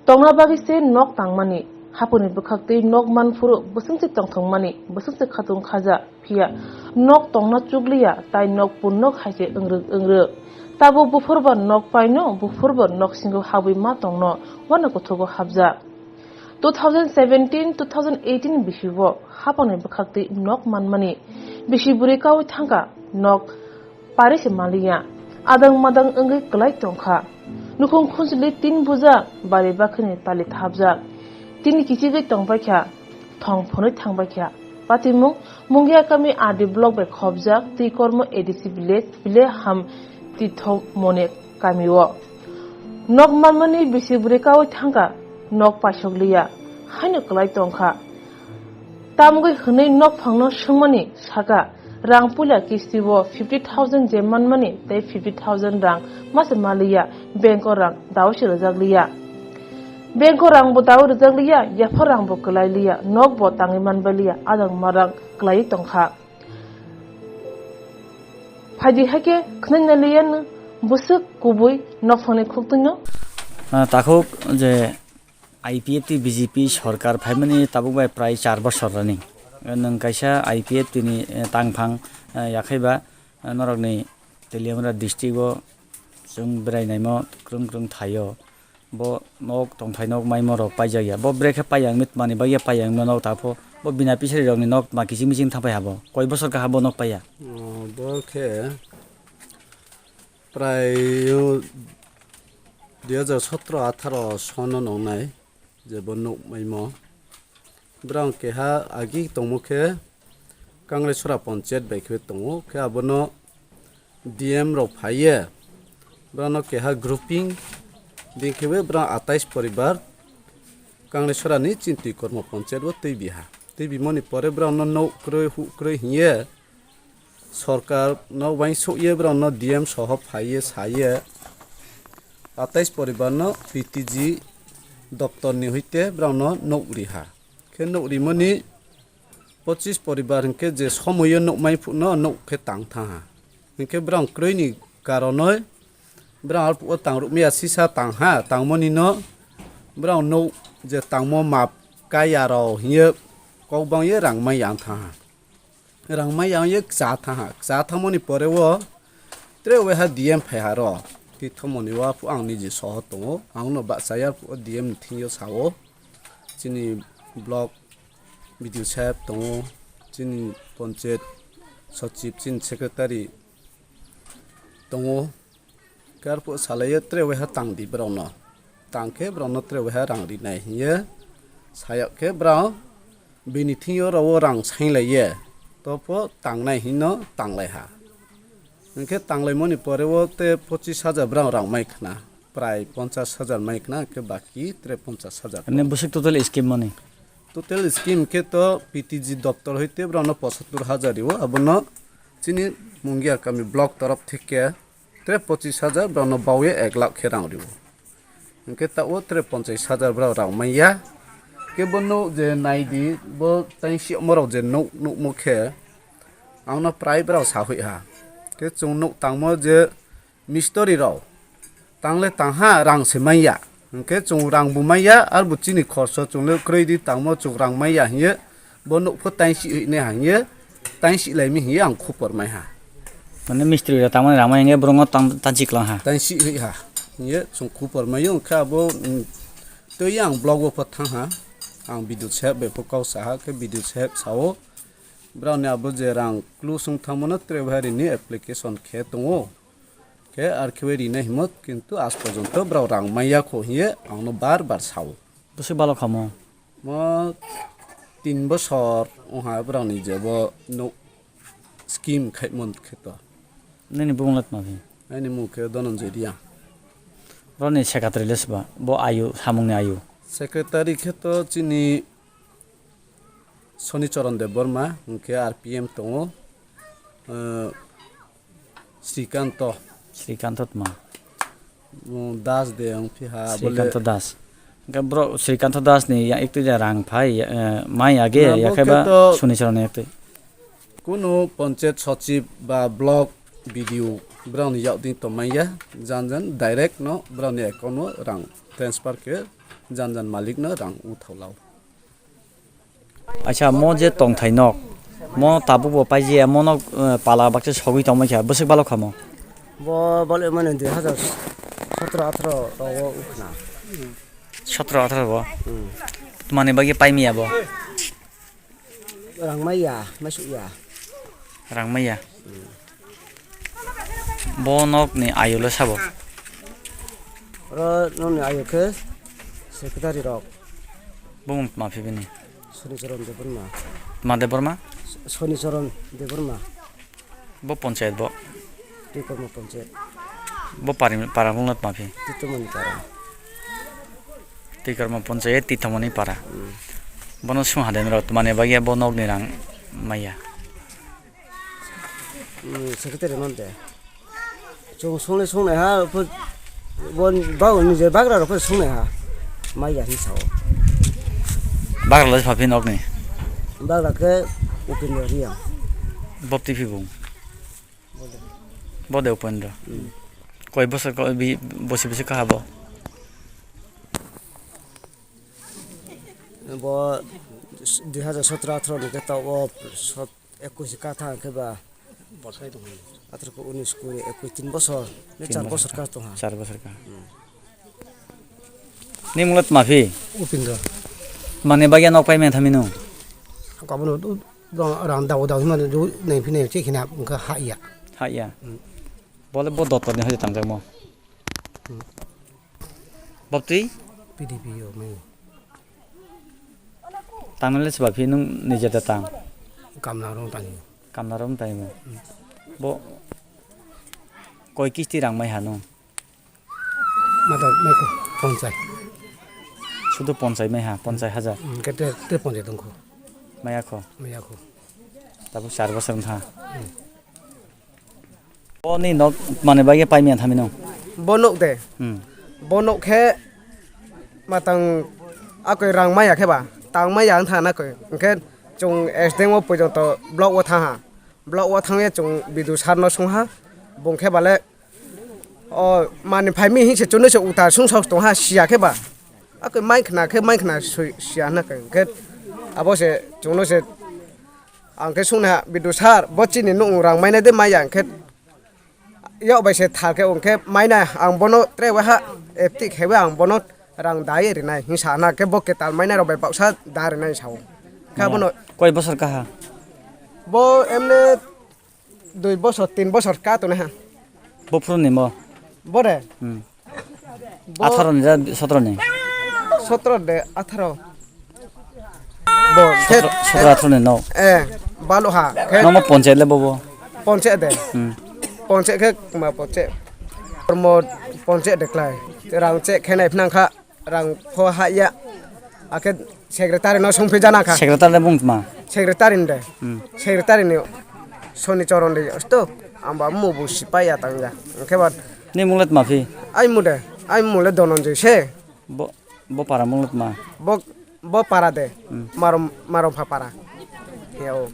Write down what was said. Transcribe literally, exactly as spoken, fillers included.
Tongna bagwi se nok tangmani, haponi bwkhaktwi nok manphuru bwswngse tongthokmani, bwswngse khatung khaja, phiya nok tongna chukliya, tai nok pun nok hai se wngrwk wngrwk. Tabuk buphurba nok paino, buphurba nok singo habwi ma tongno, uanw kuthugo habjak. Two thousand seventeen, two thousand eighteen bisi o haponi bwkhaktwi nok manmani, bisi bwrwi kaui thangkha, nok pari se maliya, adang madang wngwi kwlai tongkha. Nukhung khunchili tin buja bari bakhini tali thapjak. Tini kichigwi tongbaikha, thong phunwi thangbaikha. Patimung, Mungia kami R D block bai khopjak, Twikormo A D C village, Pile Ham Tithomone kami o. Nok manmani bisi bwrwi kaui thangkha, nok paisokliya, haino kwlai tongkha. Tamgwi hwnwi nokphangno swngmani saka, rang puila kisti o fifty thousand je manmani tei fifty thousand rang masa maliya, bank o rang daosi rwjakliya. Bank o rang bo daui rwjakliya, yapha rang bo kwlailiya, nok bo tangwi manbailiya, adang ma rang kwlaiwi tongkha. Phaidi haikhe khwnwi naliya nwng bwswk kubui nokphangni khuktwino. Ah, takhuk je I P F T B J P sorkar phaimani tabuk bai prai char bosor rani. Nwng kaisa I P F T ni, eh, tangphang, eh, yakhaiba, eh, norokni Teliamura district o chwng berai naimo kwrwng kwrwng thaio. Bo nok tongthai nok maimo rok paijak ya. Bo brekhe paiya wngwi tmani bagya paiya wngwi nok tapho. Bo bina pisari rokni nok tma kiching miching thangpai habo. Koi bosor kaha bo nok paiya. Oh, bo khe prai, oh, dui hajar sotro atharo sono nongnai je bo nuk maimo. Borok keha agi tongmo khe Kanglesora ponchayat bai khe tongo, khe abono D M rok phaiye, borokno keha grouping din khe borok atais poribar Kanglesora ni chini Twikormo ponchayat o twi biha. Twi bimoni pore borokno nuk kwrwi huk kwrwi hiye, sorkar no uansuk ye borok no D M soho phai ye sa ye atais poribar no P T G doptor ni hoite borok no nuk ri ha. Khe nuk rimani pochis poribar hinkhe je somoyo nuk mai phuk no nuk khe tang tha ha. Hinkhe borok kwrwi ni karonoi borok arphuh o tang rwk maya sisa tang ha, tang mani no borok nuk je tangmo map kaya rok hiye kok bang ye rang mai yang tha ha. Rang mai yang ye kcha tha ha. Kcha thangmani pore o tre waiha D M phai ha ro. Twi thomoni o aphuh ang niji soho tongo. Ang no bahcha ya aphuh o D M ni thing yo sao. Chini block B D O saheb tongo. Chini ponchayat sochib, chini secretary tongo. Khe arphuh salaiyo tre waiha tang di borokno. Tang khe borokno tre waiha rang rinai hiye sayok khe borok bini thingyo rao rang sainglaiye. Topho tangnai hinno tanglaiha. Hinkhe tanglaimani pore o te pochis hajar borok rang mai khna. Prai ponchas hajar mai khna, hinkhe baki tre ponchas hajar. Ene bwswk total scheme mani? Total scheme khe to P T G doptor hoite borokno pochattor hajar rio. Abono chini Mungia kami block torof theke Tre pochis hajar borokno baoye ek lakh khe rang rio. Hinkhe ta o tre ponchais hajar borok rang manya. Khe bo nuk je nai di, bo tei si omorok je nuk nukmo khe ang no prai borok sa hoih ha. Khe chwng nuk tangmo je mistori rok tang le tang ha, rang se manya. Hinkhe chwng rang bo manya, arbo chini khorso chwng le kwrwi di tangmo chwng rang manya hiye. Bo nukpho tainsi hoi ne ha hiye, tainsi lai mi hiye ang khupor mai ha. Mane mistri rok tangmani rang mai hiye, borok no tang, tansik lang ha. Tainsi hoi ha hiye, chwng khupor mai o, khe abo, mm, tei ang block o pho thang ha, ang video saheb bai pho kau sa ha, khe video saheb sa o, borok ni abo je rang klusung thangmano tre waiha rini application khe tongo. Khe ar khe bai rinai himo, kintu aaj porjonto borok rang manya kho hiye ang no bar bar sa o. Bwswk balok kha mo? Mo tin bosor wng ha borok ni je bo nuk scheme khaimo khe to. Nini bumung le tma phi? Ani mung khe Dhananjay Reang. Borok ni secretary le sba, bo ayu, samung ni ayu. Secretary khe to chini Soni Charan Debbarma, hwnkhe R P M tongo, eh, Srikanto. Srikanto tma? Mo Das de wng phi ha, Srikanto bole Das. Hwnkhe bro, Srikanto Das ni ya, ektu ja rang phai, eh, mai age, na, ya bo khe ba khe to Soni Charan ni ektu. Kunu panchayat sochib ba block B D O borok ni yak ding tong manya, jan jan direct no borok ni account o rang transfer khe Jan jan malik no rang u thaulao. Acha, mo je tongthai nok, mo tabuk bo paijaya, mo nok, eh, pala baksa sogwi tongmai kha, bwswk balok kha mo? Bo bole mane dui hazar sotro atharo rogo ukhna. Sotro atharo bo? Hmm. Mane bagwi paimaya bo? Rang maya, masuk ya. Rang maya? Hmm. Bo nok ni ayo le sabo? Oro nokni ayo khe secretary rok. Bumung tma phi bini? Sonicharan Debbarma. Tma Debbarma? Sonicharan Debbarma. Bo panchayat bo? Tikorma panchayat. Bo pari, para bungla tma phi? Titomani para. Tikorma panchayat Titomani para. Hmm. Bono sung haden rok tmani bagya bo nok ni rang maya. Hmm, secretary non de. Chwng sungnai sungnai ha, phu-, bon, bau nije bagra rok phu sungnai ha. Mai ya hin sao. Bagra lai pha phi nok ni? Bagra khe Upendra Reang. Bopti phi bung? Bode Upendra. Hmm. Koi bosor ko bi, bosi bosi kaha bo? Bo dui hazar sotro atharo ni khe tao sot-, Ekush ka thang khe ba. Atharo ko unis kuri ekush tin bosor. Ni tin char bosor bosor ka. Ka tong ha. Char bosor ka. Hmm. Ni mungla tma phi? Upindra. Mane bagya nok pai men thami no. Kabono do, do, rang daw daw mane do nei phi nei che khina ka ha ya. Ha ya. Hmm. Bole bo dottor ni hoje tang jak mo. Hmm. Baptwi? P D P yo mai. Tangnai le seba phi nung nije da tang. Kamla rong tani. Kamla rong tani mo. Bo koi kisti rang mai ha nung? Mata mai ko ponchai. Sudu ponchai mai ha, ponchai hajar. Hmm, kete te ponchai tong ko. Mai akho. Mai akho. Tabuk char bosor wngkha. Hmm. Bo ni nok mane bagya pai manya thami no. Bo nok de. Hmm. Bo nok khe matang akoi rang maya khe ba. Tang maya wngkha na koi. Hwnkhe chwng S D M o pojonto block o thang ha. Block o thang ye chwng B D O sir no sung ha. Bung khe bale o mani phai mi hin se chwng no se uta sung sok tong ha siya khe ba. Akoi mai khna khe mai khna sui siya na khe. Hwnkhe abo se chwng no se Ang khe sungna ha, "Bidu sir, bo chini nung rang mainai de maya?" Ang khe, "Yok bai se thal khe, ong khe mainai, ang bono tre waha epti khe ang bono rang dai rinai," hing sa na khe bo ketal mainai rok bai baksa da rinai sao. Khe abono koi bosor kaha? Bo emne dui bosor, tin bosor ka tongnai ha. Bo phuru ni mo? Bore? Hmm. Bo atharo ni da sotro ni? Sotro de atharo. Bo khe sotro, sotro atharo ni no? Eh, balo ha. Khe no mo ponchayat le bobo? Ponchayat de. Hmm. Ponchayat khe ma ponchayat. Kormo ponchayat de klai. Rang che khe nai phnang kha. Rang pho ha ya. Akhe secretary no songphi jana kha. Secretary le bung tma? Secretary ni de. Hmm. Secretary ni Soni Choron de sto. Amba mu bu sipai ya tang ya. Hwnkhe ba ni mung le tma phi? Ai mu de. Ai mu le Dononjoi se. Bo, bo para mung le tma? Bo, bo para de. Hmm. Marom, marom pha para. He o.